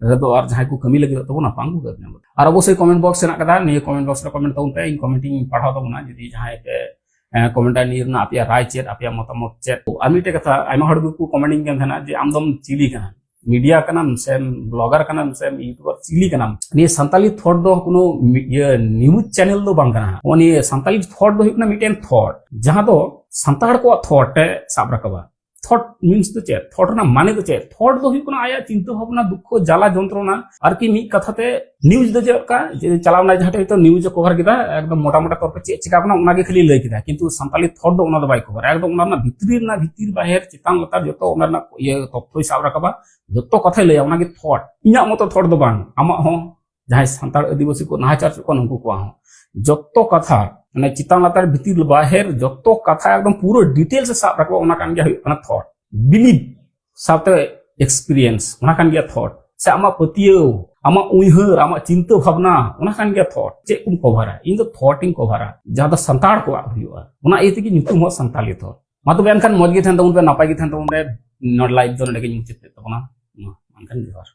ᱨᱮᱫᱚ ᱟᱨ ᱡᱟᱦᱟᱸᱭ ᱠᱚ ᱠᱟᱹᱢᱤ ᱞᱟᱹᱜᱤᱫᱚᱜ ᱛᱟᱵᱚᱱᱟ ᱵᱟᱝ ᱠᱚ ᱠᱟᱹᱢᱤᱭᱟ᱾ ᱟᱨ ᱚᱵᱚᱥᱥᱳᱭ ᱠᱚᱢᱮᱱᱴ ᱵᱚᱠᱥ ᱦᱮᱱᱟᱜ ᱟᱠᱟᱫᱟ, ᱱᱤᱭᱟᱹ ᱠᱚᱢᱮᱱᱴ ᱵᱚᱠᱥ ᱨᱮ ᱠᱚᱢᱮᱱᱴ ᱛᱟᱵᱚᱱ ᱯᱮ, ᱤᱧ ᱠᱚᱢᱮᱱᱴ ᱤᱧ ᱯᱟᱲᱦᱟᱣ ᱛᱟᱵᱚᱱᱟ᱾ ᱡᱩᱫᱤ ᱡᱟᱦᱟᱸᱭ ᱯᱮ ᱠᱚᱢᱮᱱᱴᱟ ᱱᱤᱭᱟᱹ ᱨᱮᱱᱟᱜ ᱟᱯᱮᱭᱟᱜ ᱨᱟᱭ ᱪᱮᱫ, ᱟᱯᱮᱭᱟᱜ ᱢᱚᱛᱟᱢᱚᱛ ᱪᱮᱫ? ᱛᱚ ᱟᱨ ᱢᱤᱫᱴᱮᱡ ᱠᱟᱛᱷᱟ, ᱟᱭᱢᱟ ᱦᱚᱲ ᱜᱮᱠᱚ ᱠᱚᱢᱮᱱᱴ ᱤᱧ ᱠᱟᱱ ᱛᱟᱦᱮᱱᱟ ᱡᱮ ᱟᱢ ᱫᱚᱢ ᱪᱤᱞᱤ ᱠᱟᱱᱟ, ᱢᱤᱰᱤᱭᱟ ᱠᱟᱱᱟᱢ ᱥᱮ ᱵᱞᱚᱜᱟᱨ ᱠᱟᱱᱟᱢ ᱥᱮ ᱤᱭᱩᱴᱩᱵᱟᱨ, ᱪᱤᱞᱤ ᱠᱟᱱᱟᱢ? ᱱᱤᱭᱟᱹ ᱥᱟᱱᱛᱟᱞᱤ ᱛᱷᱚᱴ ᱫᱚ ᱠᱳᱱᱳ ᱢᱤ-, ᱤᱭᱟᱹ ᱱᱤᱭᱩᱡᱽ ᱪᱮᱱᱮᱞ ᱫᱚ ᱵᱟᱝ ᱠᱟᱱᱟ᱾ ᱱᱚᱜᱼᱚ ᱱᱤᱭᱟᱹ ᱥᱟᱱᱛᱟᱞᱤ ᱛᱷᱚᱴ ᱫᱚ ᱦᱩᱭᱩᱜ ᱠᱟᱱᱟ ᱢᱤᱫᱴᱮᱱ ᱛᱷᱚᱴ, ᱡᱟᱦᱟᱸ ᱫᱚ ᱥᱟᱱᱛᱟᱲ ᱠᱚᱣᱟᱜ ᱛᱷᱚᱴ ᱮ ᱥᱟᱵ ᱨᱟᱠᱟᱵᱟ᱾ ᱛᱷᱚᱴ ᱢᱤᱱᱥ ᱫᱚ ᱪᱮᱫ? ᱛᱷᱚᱴ ᱨᱮᱱᱟᱜ ᱢᱟᱱᱮ ᱫᱚ ᱪᱮᱫ? ᱛᱷᱚᱴ ᱫᱚ ᱦᱩᱭᱩᱜ ᱠᱟᱱᱟ ᱟᱭᱟᱜ ᱪᱤᱱᱛᱟᱹ ᱵᱷᱟᱵᱽᱱᱟ, ᱫᱩᱠᱠᱷᱚ, ᱡᱟᱞᱟ, ᱡᱚᱱᱛᱨᱚᱱᱟ, ᱟᱨᱠᱤ ᱢᱤᱫ ᱠᱟᱛᱷᱟ ᱛᱮ ᱱᱤᱭᱩᱡᱽ ᱫᱚ ᱪᱮᱫ ᱞᱮᱠᱟ ᱡᱮ ᱪᱟᱞᱟᱣ ᱮᱱᱟᱭ ᱡᱟᱦᱟᱸ ᱴᱷᱮᱱ ᱦᱚᱭᱛᱳ ᱱᱤᱭᱩᱡᱽ ᱮ ᱠᱚᱵᱷᱟᱨ ᱠᱮᱫᱟ, ᱮᱠᱫᱚᱢ ᱢᱚᱴᱟ ᱢᱚᱴᱟ ᱛᱚᱨ ᱯᱮ ᱪᱮᱫ ᱪᱤᱠᱟ ᱠᱟᱱᱟ ᱚᱱᱟᱜᱮ ᱠᱷᱟᱹᱞᱤ ᱞᱟᱹᱭ ᱠᱮᱫᱟ, ᱠᱤᱱᱛᱩ ᱥᱟᱱᱛᱟᱞᱤ ᱛᱷᱚᱴ ᱫᱚ ᱚᱱᱟ ᱫᱚ ᱵᱟᱭ ᱠᱚᱵᱷᱟᱨᱟ᱾ ᱮᱠᱫᱚᱢ ᱚᱱᱟ ᱨᱮᱱᱟᱜ ᱵᱷᱤᱛᱨᱤ ᱨᱮᱱᱟᱜ ᱵᱷᱤᱛᱤᱨ ᱵᱟᱦᱮᱨ ᱪᱮᱛᱟᱱ ᱞᱟᱛᱟᱨ ᱡᱚᱛᱚ ᱚᱱᱟ ᱨᱮᱱᱟᱜ ᱤᱭᱟᱹ ᱛᱚᱛᱛᱷᱚᱭ ᱥᱟᱵ ᱨᱟᱠᱟᱵᱟ, ᱡᱚᱛᱚ ᱠᱟᱛᱷᱟᱭ ᱞᱟᱹᱭᱟ᱾ ᱚᱱᱟᱜᱮ ᱛᱷᱚᱴ, ᱤᱧᱟᱹᱜ ᱢᱚᱛᱚ ᱛᱷᱚᱴ ᱫᱚ ᱵᱟᱝ, ᱟᱢᱟᱜ ᱦᱚᱸ, ᱡᱟᱦᱟᱸᱭ ᱥᱟᱱᱛᱟᱲ ᱟᱹᱫᱤᱵᱟᱹᱥᱤ ᱠᱚ ᱱᱟᱦᱟᱪᱟᱨ ᱦᱚᱪᱚᱜ ᱠᱟᱱᱟ ᱩᱱᱠᱩ ᱠᱚᱣᱟᱜ ᱦᱚᱸ, ᱡᱚᱛᱚ ᱠᱟᱛᱷᱟ ᱢᱟᱱᱮ ᱪᱮᱛᱟᱱ ᱞᱟᱛᱟᱨ ᱵᱷᱤᱛᱤᱨ ᱵᱟᱦᱮᱨ ᱡᱚᱛᱚ ᱠᱟᱛᱷᱟ ᱮᱠᱫᱚᱢ ᱯᱩᱨᱟᱹ ᱰᱤᱴᱮᱞᱥ ᱮ ᱥᱟᱵ ᱨᱟᱠᱟᱵᱟ, ᱚᱱᱟ ᱠᱟᱱ ᱜᱮᱭᱟ ᱦᱩᱭᱩᱜ ᱠᱟᱱᱟ ᱛᱷᱚᱴ᱾ ᱵᱤᱞᱤᱵᱷ ᱥᱟᱶᱛᱮ ᱮᱠᱥᱯᱤᱨᱤᱭᱮᱱᱥ, ᱚᱱᱟ ᱠᱟᱱ ᱜᱮᱭᱟ ᱛᱷᱚᱴ᱾ ᱥᱮ ᱟᱢᱟᱜ ᱯᱟᱹᱛᱭᱟᱹᱣ, ᱟᱢᱟᱜ ᱩᱭᱦᱟᱹᱨ, ᱟᱢᱟᱜ ᱪᱤᱱᱛᱟᱹ ᱵᱷᱟᱵᱽᱱᱟ, ᱚᱱᱟ ᱠᱟᱱ ᱜᱮᱭᱟ ᱛᱷᱚᱴ᱾ ᱪᱮᱫ ᱠᱚᱢ ᱠᱚᱵᱷᱟᱨᱟ? ᱤᱧ ᱫᱚ ᱛᱷᱚᱴ ᱤᱧ ᱠᱚᱵᱷᱟᱨᱟ, ᱡᱟᱦᱟᱸ ᱫᱚ ᱥᱟᱱᱛᱟᱲ ᱠᱚᱣᱟᱜ ᱦᱩᱭᱩᱜᱼᱟ᱾ ᱚᱱᱟ ᱤᱭᱟᱹ ᱛᱮᱜᱮ ᱧᱩᱛᱩᱢ ᱦᱚᱸ ᱥᱟᱱᱛᱟᱞᱤ ᱛᱷᱚᱴ᱾ ᱢᱟ ᱛᱚᱵᱮ ᱮᱱᱠᱷᱟᱱ ᱢᱚᱡᱽ ᱜᱮ ᱛᱟᱦᱮᱱ ᱛᱟᱵᱚᱱ ᱯᱮ, ᱱᱟᱯᱟᱭ ᱜᱮ ᱛᱟᱦᱮᱱ ᱛᱟᱵᱚᱱ ᱯᱮ᱾ ᱱᱚᱰᱮ ᱞᱟᱭᱤᱵᱷ ᱫᱚ ᱱᱚᱰᱮ ᱜᱮᱧ ᱢᱩᱪᱟᱹᱫ ᱮᱫ ᱛᱟᱵᱚᱱᱟ᱾ ᱢᱟ ᱮᱱᱠᱷᱟᱱ ᱡᱚᱦᱟᱨ᱾